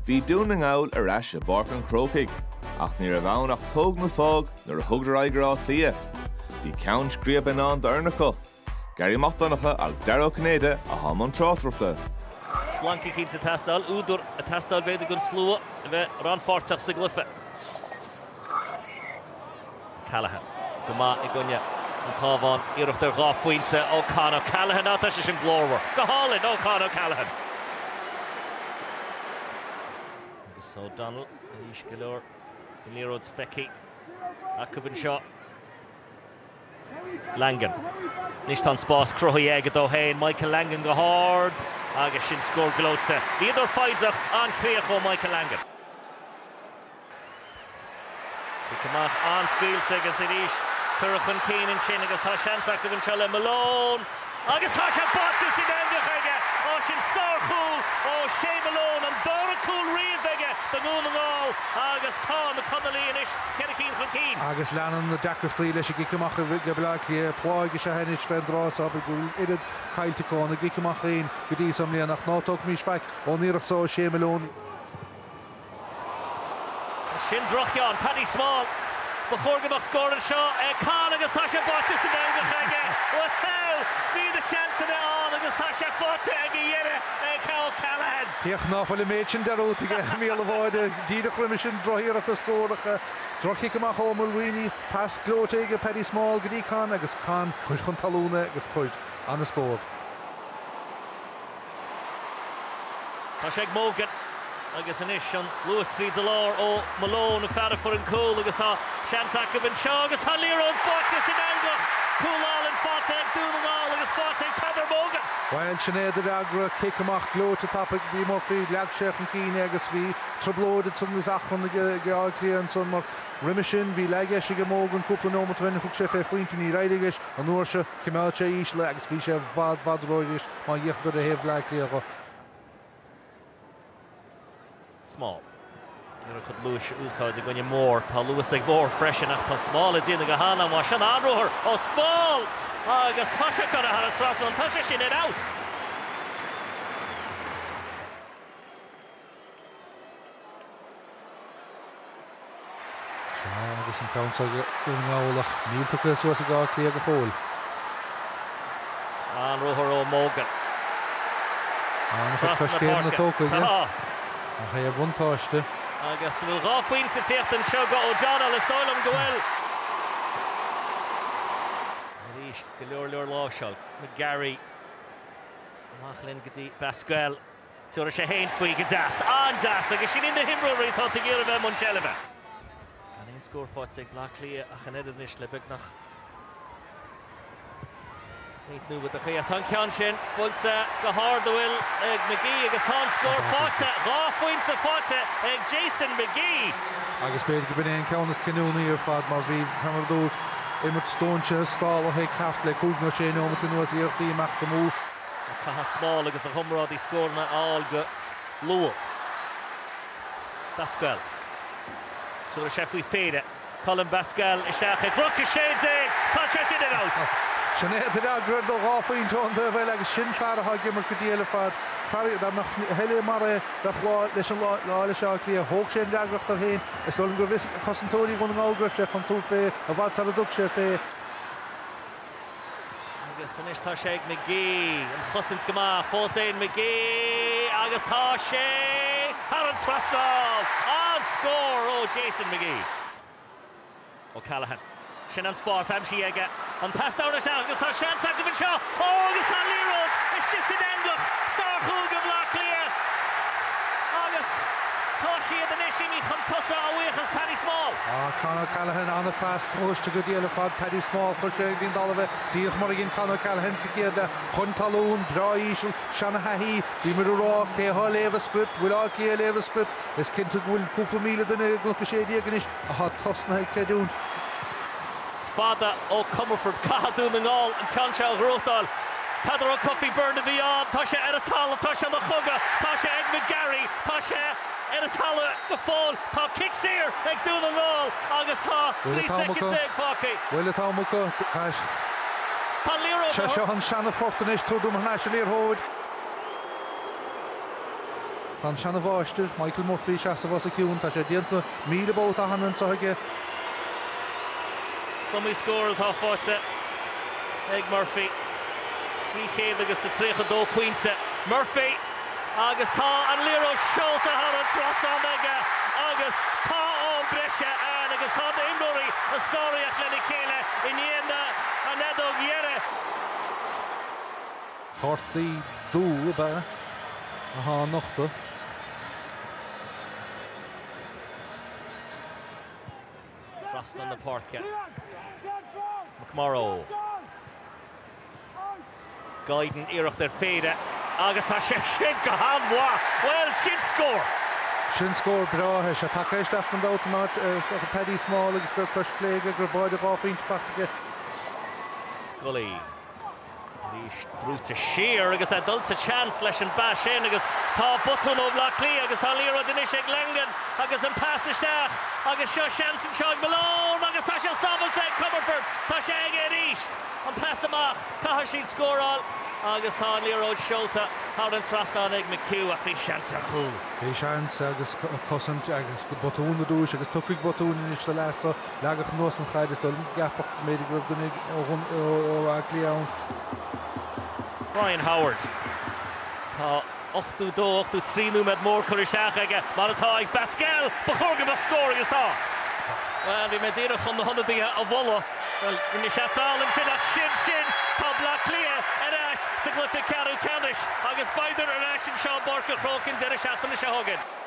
Bhí Dún na nGall ar ais i bPáirc an Chrócaigh, ach ní raibh ann ach tóg nó fág nuair a thugadar aghaidh ar Áth Cliath. Bhí ceann scríbe i ndán d'fhoireann acu. Garry Mac Donncha agus Dara Ó Cinnéide atá i mbun tráchtaireachta. Splanc eicínt ag teastáil, údar ag teastáil b'fhéidir don slua a bheith rannpháirteach sa gcluiche. Callaghan go maith i gcoinne an Chabháin, iarracht ar dha phointe ó Con O'Callaghan. Á, tá sé sin glórmhar. Go hálainn ó Con O'Callaghan. Agus O'Donnell arís go leor den liathróid feicthe acu anseo. Langan. Anois tá an spás cruthaithe aige dó féin. Michael Langan go hard agus sin scór gleoite. Bhíodar foighdeach, an-chríoch ó Michael Langan. Cic amach an-scaoilte agus arís curtha chun cinn ansin agus tá seans acu anseo le Malone agus tá sé báite san eangach aige! Ó sin sárchúl ó Shay Malone, an dara cúl riamh aige do Dhún na nGall agus tá na Conallaigh anois ceithre cinn chun cinn. Agus leanann na deacrachtaí leis an gcic amach ag Baile Átha Cliath. Pláigh is ea anois fén dtráth so, abair go bhfuil oiread caillte acu óna gcic amach féin go dtí so i mbliana ach ná tógaimis faic ón iarracht so ó Shay Malone. Sin droch-cheann. Paddy Small. Ba chóir go mbeadh scór anseo ag Con agus tá sé báite san eangach aige. Bhuel, bhí na seansanna ann agus tá sé faighte ag a dheireadh ag O'Callaghan. Féach ná fuil an méid sin dearúdta aige a Mhícheál a bháide. Díreach roimhe sin, drochiarracht ar scór ach droch-chic amach ó Mulreany. Pas gleoite aige Paddy Small go dtí Con agus Con chuir chun talún é agus chuir. Ana-scór. Tá sé ag Mogan agus anois an luas tríd an lár ó Malone, an fear a fuair an cúl agus tá seans acu anseo agus tá an liathróid báite san eangach! Cúl álainn faighte ag Dún na nGall agus faighte ag Peadar Mogan! Bhuel, sin é do fhreagra, cic amach gleoite tapaidh bhí Murphy, leag sé chun cinn é agus bhí trioblóid ansan agus achrann ag Áth Cliath ansan mar roimhe sin bhí leathdheis ag Mogan cúpla neomat ó shin, thug sé fé phointe, níor éirigh leis an uair seo, choimeád sé íseal é agus bhí sé i bhfad bhfad róíseal. Má fhéachann tú ar thaobh Bhleá Cliath dho. Small. Ag iarraidh a chuid luais a úsáid i gcoinne Moore. Tá luas ag Moore freisin ach tá Small ag déanamh go han-mhaith. Sin an-ruathar ó Small agus tá sé curtha thar an trasnán. Tá sé sin ar fheabhas! Sea, agus an ceann seo ag Dún na nGall ach níl tugtha suas ag Áth Cliath go fóill. An-ruathar ó Mogan. An-chuid Trasna na coiscéimeanna páirce. tógtha aige. Tá. Ach é ar bhuntáiste. Agus an bhfuil dha phointe ag tíocht anseo go O'Donnell? Is dóigh liom go bhfuil. Arís, go leor leor láimhseáil. McGarry. Amach linn go dtí Basquel. Tabharfaidh sé féin faoi go deas. An-deas agus sin iad na himreoirí atá ag iarraidh bheith i mbun seilbhe. Gan aon scór faighte ag Bleá Cliath ach an oiread anois le beagnach roinnt nóiméad a chaith. Tá an ceann sin buailte go hard an bhfuil ag McGee agus tá an scór faighte, dha phointe faighte ag Jason McGee. Agus b'fhéidir go b'in é an ceann is cinniúnaí ar fad mar bhí, mar a dúirt, imirt stóinsithe stálaithe ceart le cúig nó sé neomat anuas, iarrachtaí imeacht amú. Caithfidh Small agus a chomrádaí scóranna a fháil go luath. Basquel. Tabharfaidh sé faoi phéire. Colm Basquel isteach i gcroc 16! Tá sé sin ar fheabhas! Sin é do fhreagra ar do dhá phointe ón dtaobh eile agus sin fear atá ag imirt go diail ar fad. Fear dá mbeadh a thuilleadh mar é bheadh lá leis an lá leis Áth Cliath. Thóg sé an fhreagracht air féin. Is dóigh liom go raibh fhios ag cosantóirí Dhún na nGall go raibh sé chun tabhairt fé i bhfad sara dtug sé fé. Agus anois tá sé ag McGee. An chosaint go maith. Fós féin McGee agus tá sé thar an trasnán! An-scór ó Jason McGee. O'Callaghan. Sin an spás aimsithe aige. An pas dorn isteach agus tá seans acu anseo. Ó agus tá an liathróid istigh san eangach. Sárchúl go Bhleá Cliath. Agus tá siad anois imithe chun tosaigh a bhuíochas Paddy Small. Ah, Con O'Callaghan, an-phas tomhaiste go diail ar fad. Paddy Small, chuir sé go dtí an talamh é, díreach mar a dhein Con O'Callaghan sa chéad leath. Chun talún, breá íseal, seana-thaithí. Bhí muid ag rá, cé atá ag léamh an script? Bhfuil Áth Cliath ag léamh an script? Is cinnte go bhfuil cúpla 1,000 duine i gCnoc 16 anois atá tosnaithe ag creidiúint. Fada ó Comerford, caithfidh Dún na nGall an ceann seo a ghnóthachtáil. Peadar Ó Cofaigh Byrne a bhí ann, tá sé ar an talamh, tá sé ina chogadh, tá sé ag McGarry, tá sé ar an talamh go fóill, tá cic saor ag Dún na nGall agus tá 13 soicind fágtha. Bhfuil an t-am acu? Tá an liathróid Seo an seana-phort anois, tabhair dom thar n-ais an liathróid. Tá an seana-mháistir, Michael Murphy, ag seasamh os a cionn. Tá sé déanta 1,000 babhta cheana anseo aige. Is iomaí scór atá faighte ag Murphy. 300 agus a 32 pointe. Murphy agus tá an liathróid seolta thar an trasnán aige agus tá am breise ann agus tá na himreoirí ag sáraíocht lena chéile i ndiaidh an fheadóg dheiridh. Cártaí dubha ab ea atá á nochtadh. Trasna na páirce. McMorrow. Guiden iarracht ar phéire agus tá sé sin go han-mhaith! Bhuel, sin scór! Sin scór breá é. Sé tagtha isteach gan dabht in áit Paddy Small agus gur cois clé aige go raibh báide dhá phointe faighte aige. Scully. Arís brúite siar agus é dul sa tseans leis an bpas sin agus tá botún ó Bhleá Cliath agus tá an liathróid anois ag Langan agus an pas isteach agus seo seans anseo ag Malone agus tá sé sábháilte ag Comerford, tá sé aige arís! An pas amach, caithfidh siad scóráil agus tá an liathróid seolta thar an trasnán ag McHugh ach bhí seans ar chúl. Bhí seans agus cosaint agus botún arís agus tiocfaidh botún anois sa leath seo. Leagadh anuas an chaid is dóigh liom go gceapfadh go mb'fhéidir go raibh duine ó Áth Cliath ann. Brian Howard. Tá 82, 83 nóiméad mór curtha isteach aige, mar atá ag Basquel! Ba chóir go mbeadh scór agus tá! Bhuel, bhí mé díreach chun na hionadaithe a mholadh. Bhuel, rinne sé feall ansin ach sin sin! Tá Bleá Cliath ar ais sa gcluiche ceathrú ceannais agus beidar ar ais anseo i bPáirc an Chrócaigh an deireadh seachtaine seo chugainn.